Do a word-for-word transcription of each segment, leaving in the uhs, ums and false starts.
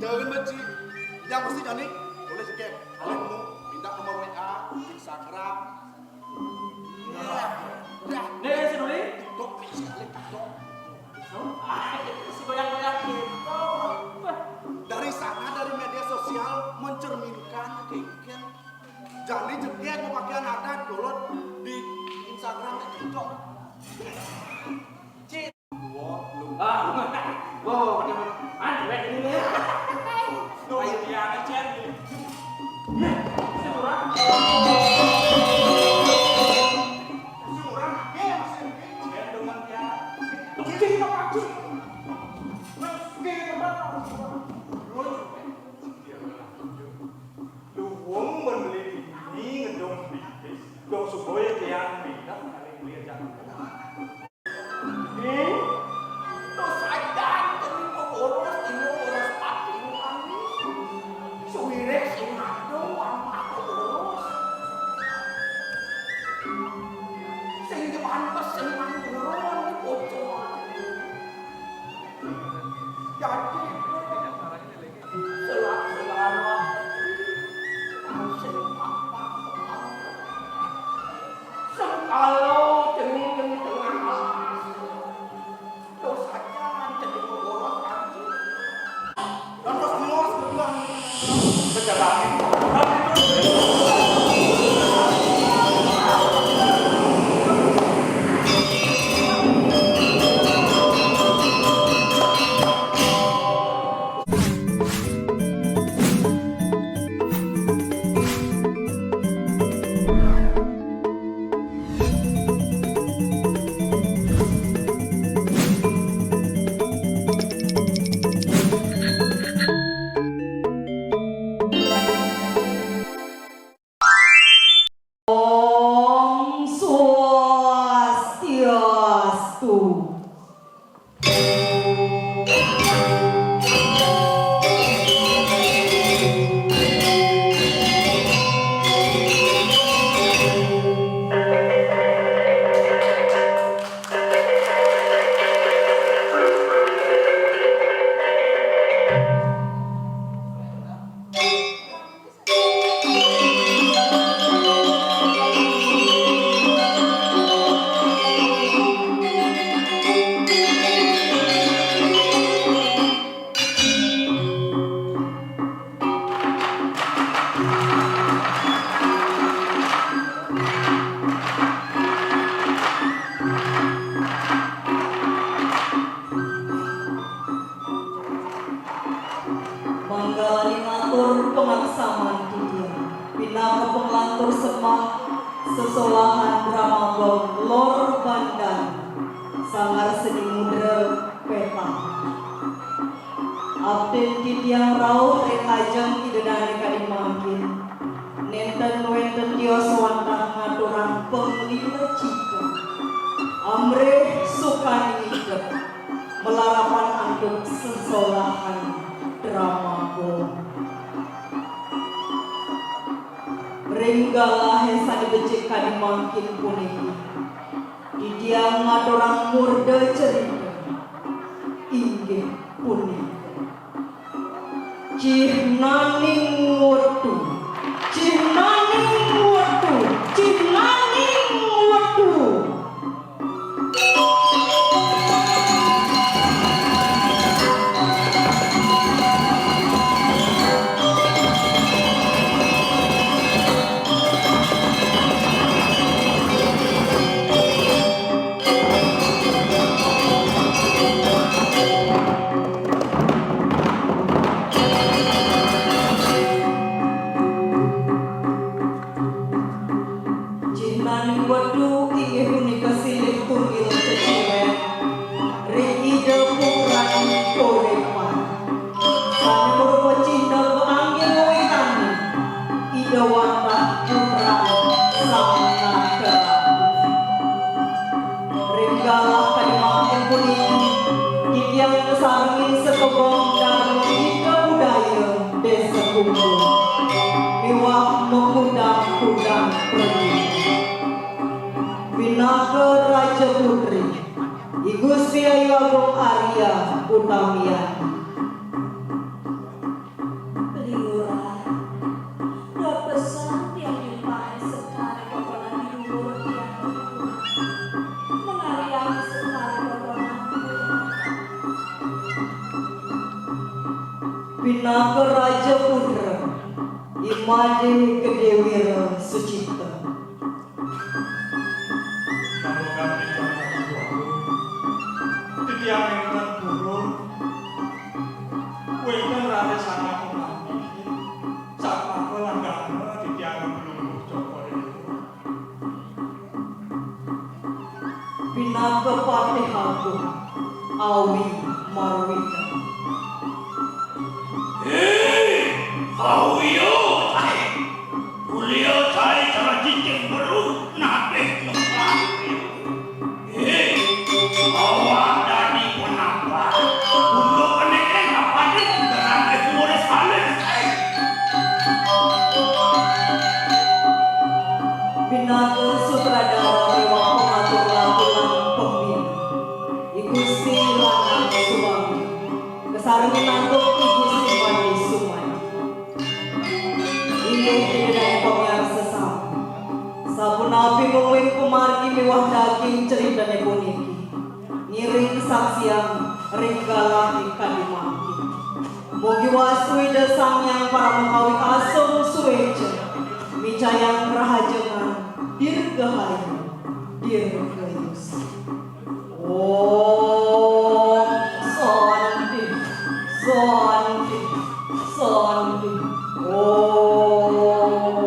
Jangan benci. Yang mesti jani, boleh cekek. Boleh kamu minta nomor W A, Instagram. Iya. Udah. Nih, si Duli. TikTok, si Alek TikTok. Suka yang banyak gitu. Dari sana, dari media sosial mencerminkan kengken. Jani cekek mau pakaian adat, download di Instagram, TikTok. Cik. Ah, wow, pakai mana? Mana, weh, ini nih. Tuh, ayo, dia ngecen nih. Nih, si Lurah. Si Lurah, ya, masih. Ya, dengan dia. Cik, apa, Cik? Mas, dia apa? Luwung men beli bini ngedong pipis, dong supaya tiang pindah kali beli aja. Nih, terus aja, ini kok boros, ini boros pati, ini suwirek sing ado, ama aku boros. Sing depan pesen, mang turun, ini bocor. Jadi, selak-selak, sing apa, sing kalau, cening, cening tengah alas. Terus aja, cening boros, anjing. Terus, terus, terus. Om Swastiastu. Manggalani matur pangaksaman titiang, pinaka panglantur semah sesolahan Drama Gong Lor Bandan, Sanggar Seni Mudra Peta. Abden titiang rauh ring ajeng Ida Dane kadi mangkin. Nenten wenten tios wantah ngaturang panglila cita, amrih sukaning idep, malarapan antuk sesolahan Drama Gong. Ring galahe sane becik kadi mangkin puniki, titiang ngaturang murda cerita, inggih punika. Cihnaning wetu, cihnaning wetu, cihnaning wetu. Cihnaning wetu inggih punika silih tunggil ceciren ring Ida Puran Korepan. Sane marupa cihna kaanggil witaning Ida wantah Puran Sang Nata Ratu. Ring galah kadi mangkin puniki, titiang kasarengin sakebeng Dharma Gita Budaya Desa Kumbul miwah makudang-kudang pragina. Pinaka Raja Putri, I Gusti Ayu Agung Arya Utamiani. Pinaka Raja Putra, I Madé Gedé Wira Sucipta. Mangga ing titiang nénten purun, wénten raris sangapunampi, satmaka langgana titiang ngluluh Cokor I Dewa. Pinaka Patih Agung, Awi Marwita. Hé, Awi, cai. Ulia cai cara cicing beru, nabih nembang. Hé, awak dadi penampak. Untuk kenekan apa aja, nabih ngurus halus, cai. Pinaka sutradara miwah pengatur lagu lan pembina, I Gusti Lanang Subagio. Kasarengin antuk I Gusti Madé Sumadi. Inggih Ida dané pamiarsa sami. Sapunapi mungguing pamargi miwah daging critané puniki. Ngiring kasaksian ring galahé kadi mangkin. Mugi wastu Ida Sang Hyang Paramakawi asung suéca, micayang rahajengan dirgahayu, dirgayusa. Om Santi, Santi, Santi, Om.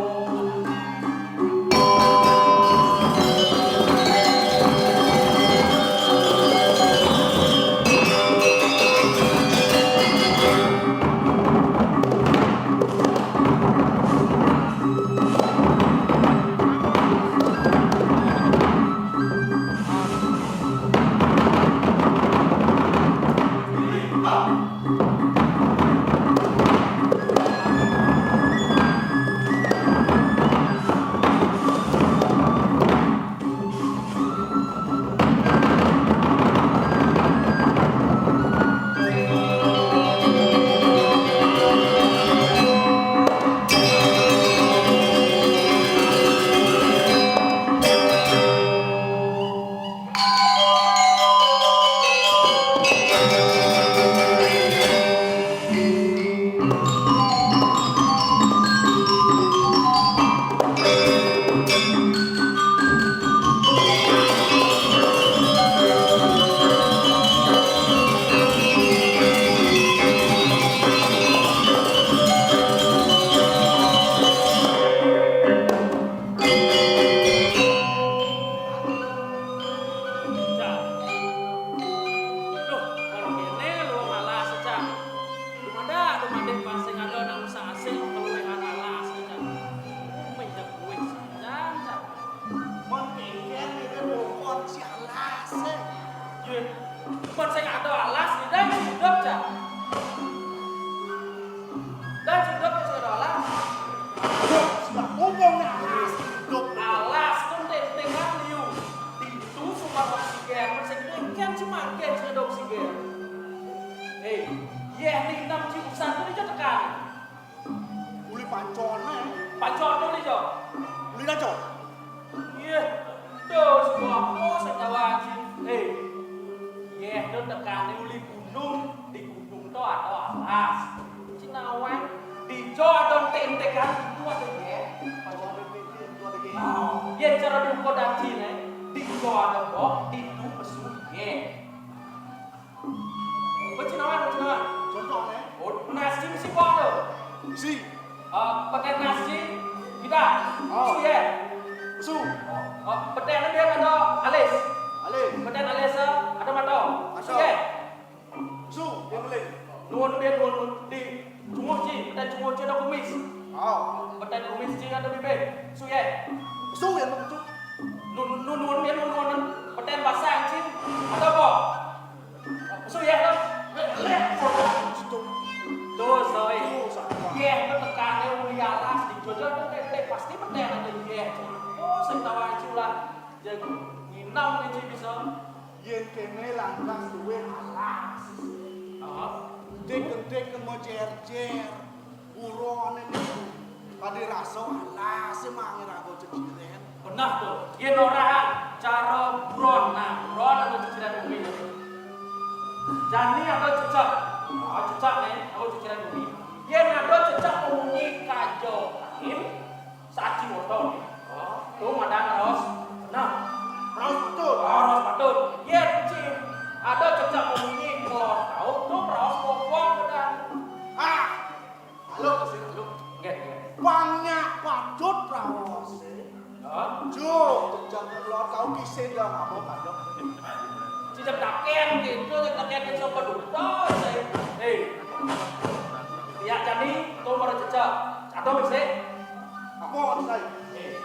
Cak. Duh, kon kéné luung alas, Cak. Dumadak, dumadak pas sing ada nang usah asik, keluwengan alas, Cak. Minjak kuwi sajan, Cak. Mon kénkén itu bokon si alas, eh. Yé, mon sing ada alas, Ida hidup, Cak. Dan sudah ke sekolah. Sudah ngomong nih alas hidup. Alas tuh tentengan liu. Ditu sumber oksigen, sing tengen sumangken sing ada oksigen. Eh, yéh ning nam ciusan tuh dicetekan. Uli pancon, eh. Pancon tuh dijo. Uli naco. Iya, terus apa sing tawa anjing? Eh, yéh, tuh tekani uli gunung, di gunung to ada alas. Cinawan, dijo ada tentekan itu ada yéh. Kalau ada tentekan itu ada yéh. Oh, yéh cara diukur dan cine, dijo ada bok, itu pesu yéh. Apa cinawan, apa cinawan? Contohnya? Oh, nasi mesti bok ada. Mesti. Eh, pakai nasi, kita. Oh. Pesu yéh. Pesu. Oh, pakai ada alis. Alis. Pakai alis, eh, ada mata. Mata. Pesu yéh. Su, yang lain. Nuwun, nuwun, nuwun. Di cunguh ci, beten cunguh ci ada kumis. Oh. Beten kumis ci ada bibir. Su yéh. Su yang begitu. Nun, nun, nuwun, nuwun, nuwun. Beten basang ci ada apa? Su yéh, to? Lek, lek. Tuh, sorry. Tuh, sama. Yéh, itu tekané uli alas, di Jojo itu tek-tek, pasti beten ada yéh. Oh, sing tawa ci lah. Jadi, nginam nih ci bisa. Yén kéné lantas duwé alas. Heeh. Deken-deken majer-jer. Buroné niku. Pada rasa alas mangir aku ceciren. Benar tuh. Yén ora cara buron, nah, buron aku ceciren kuwi. Jani aku cecak. Oh, cecak nih, aku ceciren kuwi. Nggih, nggih. Pang nyak pacut raos. Hah? Juk, jejak ngelot kau kisin dah mabok aja. Cicak taken gitu, cicak taken ke sopo duto, saya. Hei. Ya, jani, tuh baru cecak. Atau bisa? Apa, Sai? Eh.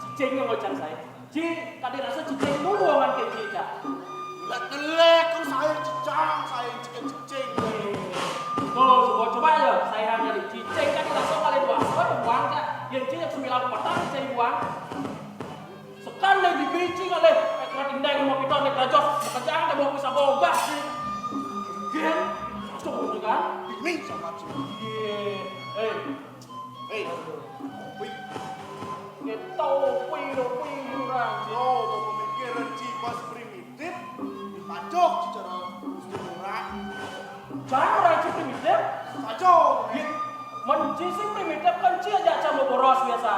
Cicing yang ngocak saya. Ci, kadi rasa cicing dulu ngan ke ci, Cak. Lek-lek, kan saya cicang, saya cicing-cicing. Tuh, coba, coba ya, saya hanya di cicing, kadi rasa kali dua, saya buang, Cak. Yang ci yang sembilan petang, saya buang. Sekali di bicing, kali, eh, kena tindai rumah kita, nih, kerajos, kerjaan, kita mau bisa boga, sih. Gen, langsung, gitu kan? Ini sama, Ci. Iya. Eh, Hei, kopi. Ngeto, kopi, kopi, orang. Yo, tuh pemikiran ci pas primitif, dipacok secara Gusti Ngurah. Cara orang ci primitif? Pacok. Ye, men ci sing primitif kan ci aja sama boros biasa.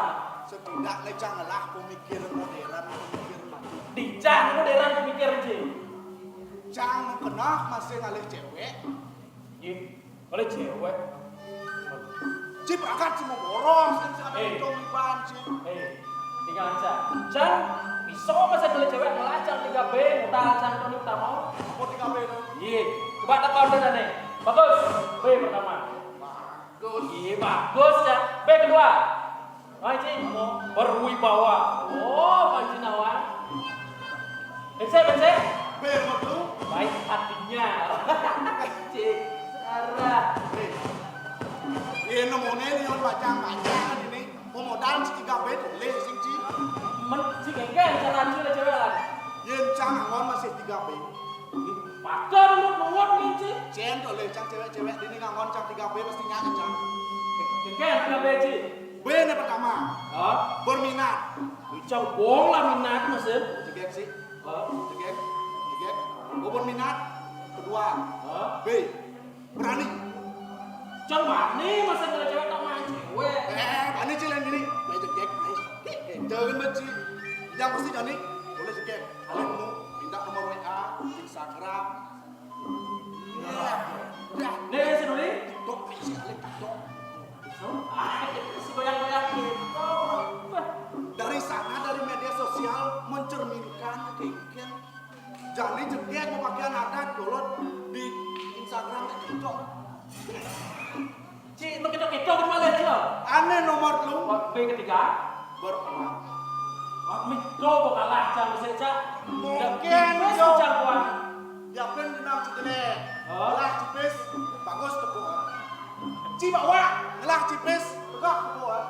Setidaknya janganlah pemikiran modern, pemikiran maju. Di jangan modern pemikiran ci. Jangan kena masih ngalih cewek. Ye. Oleh cewek. Ci berangkat ci mau boros, kan si ada Eh. Cong Iban, ci. Eh, tinggal aja. Cang, iso masa dulu cewek ngelacang tiga B, modal cang tuh utama. Apa tiga B tuh? Iya. Coba tak tahu dah nih. Bagus. B pertama. Bagus. Iya, bagus ya. B kedua. Hai, Ci. Berwibawa. Oh, Pak Jinawan. Bensek, bensek. Ber metu. Baik hatinya. Ci. Arah. Eh. Ini mau nih, Leon baca-baca ini. Mau modal tiga B tulis, sing, Ci. Men, si genggen, cara hancur cewek lah. Yen cang angon masih tiga B. Pakai menurut menguat nih, Ci. Cen tulis, cang cewek-cewek ini ngangon cang tiga B pasti nyanyi, cang. Genggen, tiga B, Ci. B yang pertama. Hah? Berminat. Cang bohong lah minat, maksud. Jegek sih. Hah? Jegek. Jegek. Gue berminat. Kedua. Hah? B. Berani. Cang berani, masa kalau cewek tak main cewek. Eh, berani, Ci, lain gini. Gue jegek, guys. Jangan, Ci. Yang pasti, Jani, boleh jegek. Kalau mau, minta nomor W A, Instagram. Ya, ya. Nih, si Duli. TikTok, nih, si Duli, TikTok. Si goyang-goyang gitu. Dari sana, dari media sosial, mencerminkan kengken. Jadi jegek mau pakaian adat, kolot di Instagram, TikTok. Ci, itu kita-kita kan malah, Ci. Aneh nomor lu. Wah, B ketiga. Berapa? Wah, mi, do, kok kalah, Cang, bisa, Cak. Mungkin, Cang, Cang, Cang, Cang. Yapin kenal cedene. Hah? Ngelah cipis, bagus tepuk. Ci bawa, ngelah cipis, tegak tepuk.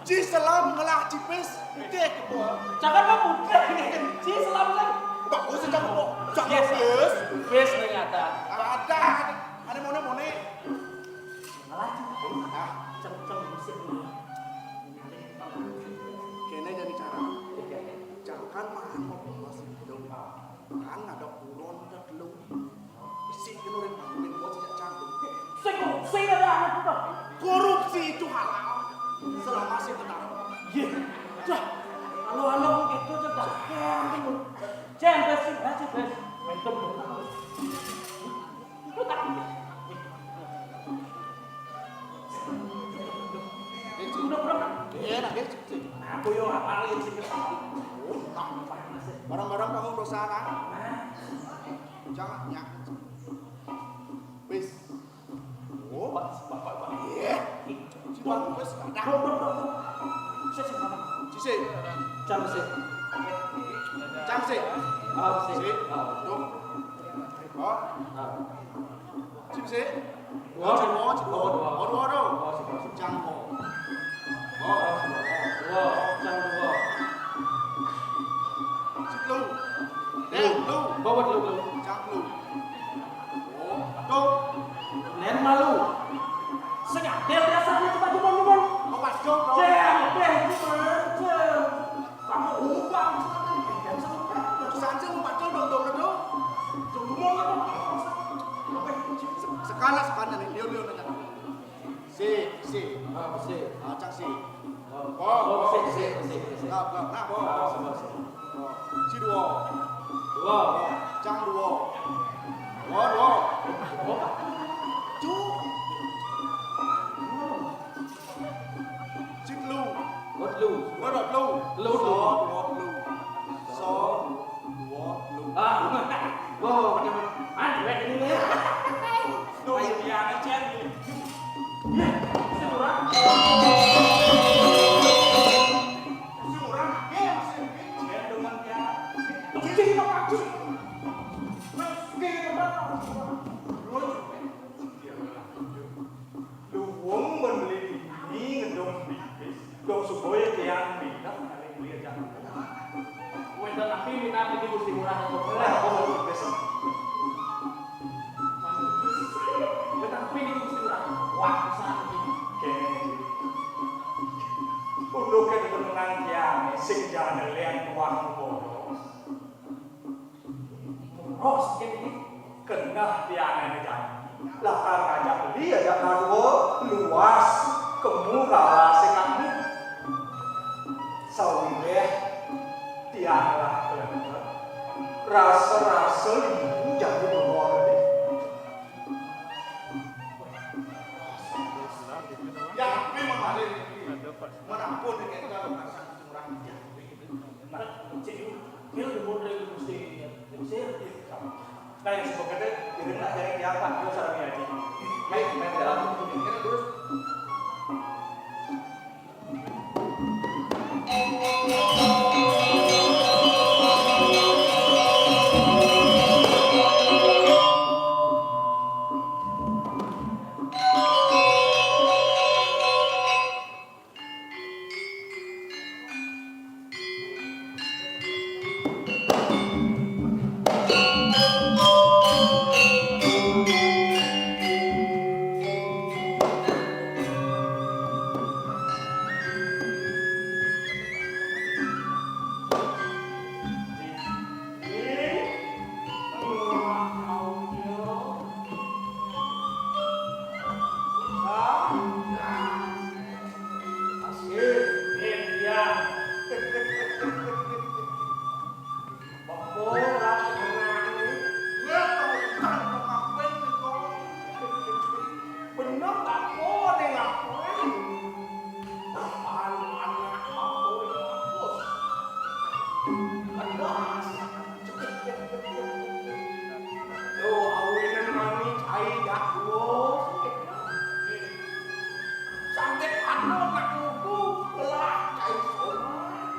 Ci selam, ngelah cipis, putih tepuk. Jangan mah putih. Ci selam kan. Bagus, Cang, tepuk. Cang, yes, yes. Yes, ternyata. Ada, ada mone-mone. Ngelah cipis. Ah. Cang, Cang, musik dulu. Kene jadi cara. Oke. Jangan makan kopi masih hidup. Kan ada buron, ada telung. Besi kena orang bangunin, bos, sejak canggung. Sing korupsi ada anak itu. Korupsi itu halal. Selama sih benar. Iya. Dah. Halo, halo, gitu, dah. Cen, besi, besi, besi. Mentem. Itu tak. Udah, udah. Iya, nah, dia sih. Aku yo apalin sih. Barang-barang kamu dosa kan? Jangan nyak. Wis. Oh, Pak, Pak, Pak, Pak. Iya. Si Bang wis dah. Bro, bro, bro, bro. Sik, sik, Bang. Sik, sik. Cang sik. Cang sik. Ah, sik. Sik. Ah. Tuh. Oh. Ah. Sip, sip. Dua. Cang, oh, cang, oh, dua. Oh, dua, dua. Oh, sip, sip. Cang, oh. Oh. Dua. Cang, dua. Sip, lu. Lu. Lu. Bawa dulu, lu. Cang, lu. Oh, tuh. Nen malu. Sengaja biasanya kita gumon-gumon. Mau pas dong, bro. Cang, deh, gumon. Cang. Kamu ubah, misalkan, jangan sampai. Sanjung mau pakai dong, dong, dong. Cuma apa? Sekala, sekala nih, liu, liu, nih. Si, si. Ah, si. Ah, cak si. Oh, oh, si, si, si, si. Nah, nah, nah, oh, ah, oh. Si, si. Oh. Si dua. Dua. Cang dua. Dua, dua. Oh. Cu. Telu. Telu. Song dua telu. Song dua telu. Ah. Oh, macam mana? Ah, duit ini nih. Duh, yang acan nih. Ya, seorang. Seorang. Ya, masih. Saya dengan dia. Jadi apa tuh? Mas, dia apa? Luwung men beli bini ngedong bibis, dong supaya tiang pindah kali beli aja. Wénten napi minat niki Gusti Ngurah? Lah, oh, besok. Wénten napi niki Gusti Ngurah? Wah, besar niki. Kéné. Uduh ké demen tiang sing jangan lian tuah boros. Ros kene keneh tiang ane janji. Lakar ngajak beli ajak kadua luas kemu rala sing amit. Sawiréh tiang lah klemet. Rasa-rasa ibu jadi bengong deh. Ya, memang ada ini. Menampun dengan kalau perasaan kurang. Nah, cek yuk. Dia udah mau dari Mesir. Mesir. Nah, yang sebagai itu, jadi nak cari siapa? Dia salah aja. Baik, main dalam. Ini terus. Bener, Pak, boleh ngakuin. Apaan anak aku yang bagus? Kedas. Tuh, awinan mami cai jago. Sakit anu nak nguku, belah cai somai.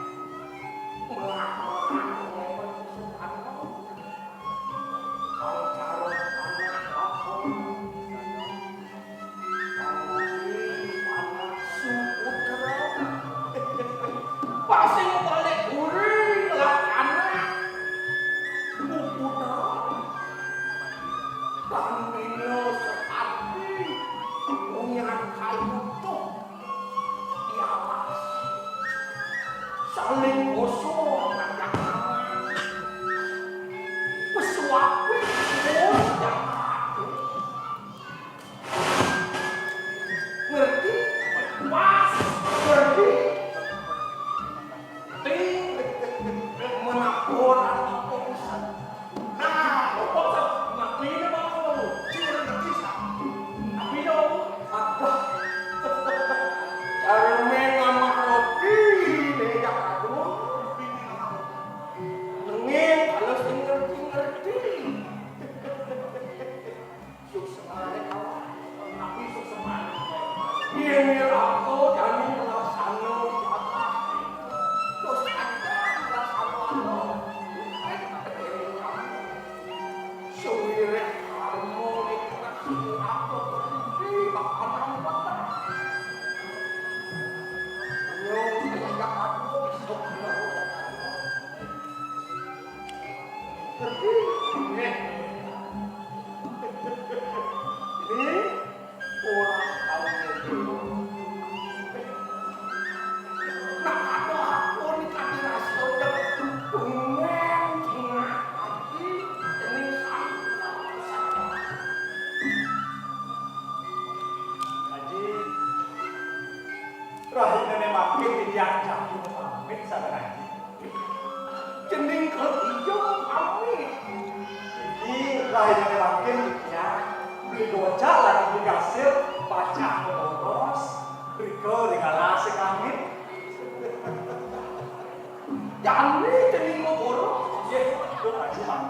Belah orang, belah orang. Pangcarot anak aku. Panguli anak suudra. Pasti balik uri lah anak. Puputra. Kambingnya seperti punyan kayu tuh. Di atas. Saling kosong ngajak aman. Pesuapin, oh, jangan. Ngerti? Pas. Ngerti? Ting. Menaporan apa bisa? Nah, opo sa? Napi ne mau? Sing ora ngerti sa. Napi ne? Aduh. Carmen ngamah roti, ne jak aduh. Nengin, kalau sing ngerti-ngerti. Suksemane kawan, tapi suksemane. Yen yen aku jani ngrasakno jatah. Terus ada ngrasakno anu. Suwire karmo nek nasi aku terus bakal nambah. Yo, ya aku besok. Ngerti? Nggih. Ini ora tau ngerti. Nah, aku, aku ini kaki rasio yang pengen tinggal lagi. Ini santai. Haji, rahina ne makin diajak pamit sama Haji. Gending ketiga pamit. Iki lainnya makin ya. Beli gocak lagi beli kasir, pacah boros, riko ringala sing amit.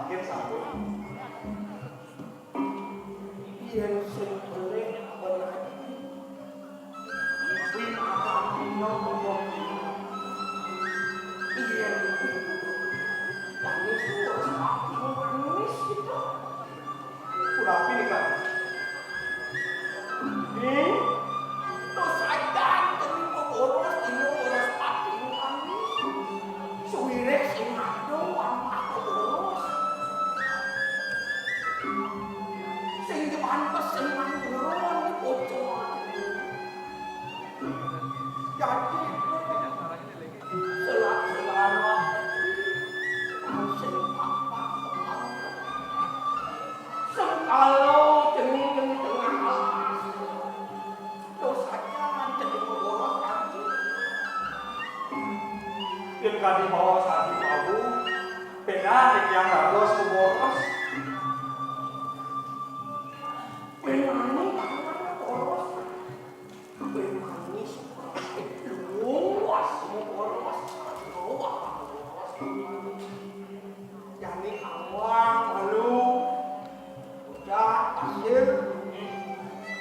Yén sampun. Yén sing belik bener. Kuwi makan dina kaya dina. Yén kuwi. Manis, terus mati manis gitu. Urapi nika. Ning, to sajan kene boros, ino boros pati manis. Suwireh sing ngadu amah boros. Sing dipantes sing mangguron bocor. Jadi, selat-selat sing papak sengkalo dening tengah alas. Dosanya dening boros kanthi. Yen kadi mawa sadi mawu, penak tiyang dados peboros. Penak boros. Kowe manis, luas, boros, luas. Jani awang malu. Udah, pasir.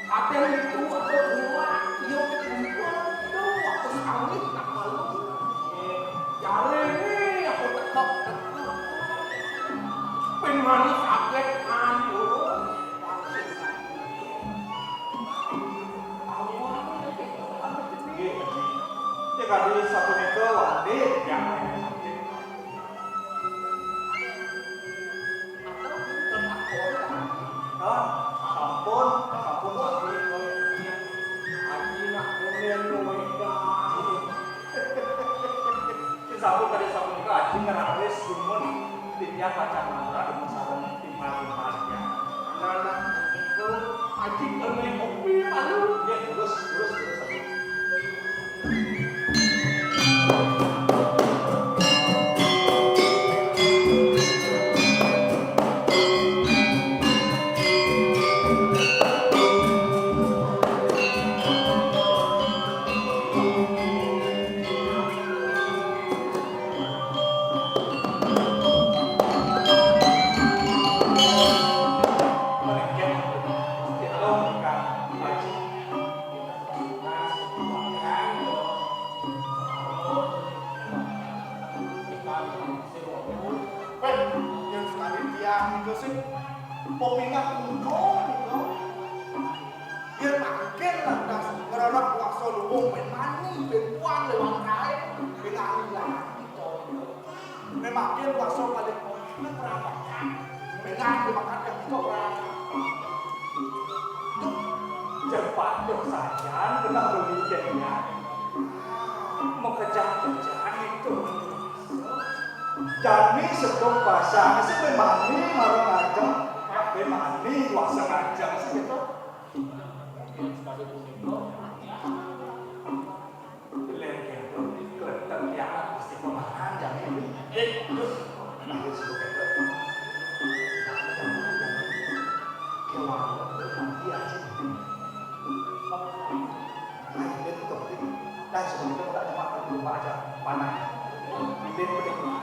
Kadang itu ada bunga, iya, kumpul, itu waktu sawit nak malu. Jari ini aku tekap-tekap. Pin manis akeh nganti. Nggih, Haji. Ya kadi sapunika wantih tiyang. Hah? Sampun, sampun wantih. Haji nak kuning luwih. Sampun kadi sapunika Aji ngraris dumun titiang pacang mangra dumun sareng timpal-timpal titiang. Anak-anak niku Aji kene kopi malu. Nggih, terus, terus, terus, Aji. Wéh, yén sekali tiyang niku sing pepingah kuno niku. Yén mangkin lantas ngrereh kuasa luwung ben mani, ben puan lewat kain, ben ahli layangan kita. Nek mangkin kuasa paling ora perantakan. Ben ahli makan kita ora. Duh, cepat duh sajan kena beli jadinya. Mekejang-kejang itu. Jani sedok basang sing ben mani marang ngajeng, ben mani kuasa ngajeng sing gitu. Lengkeng tuh, kelenteng tiang pasti pemakan jani. Eh, terus, nah, terus itu kayak gitu. Kewan, nanti aja. Nah, ini tuh, nah, sebenarnya udah cuma lupa aja, panah. Ini tuh,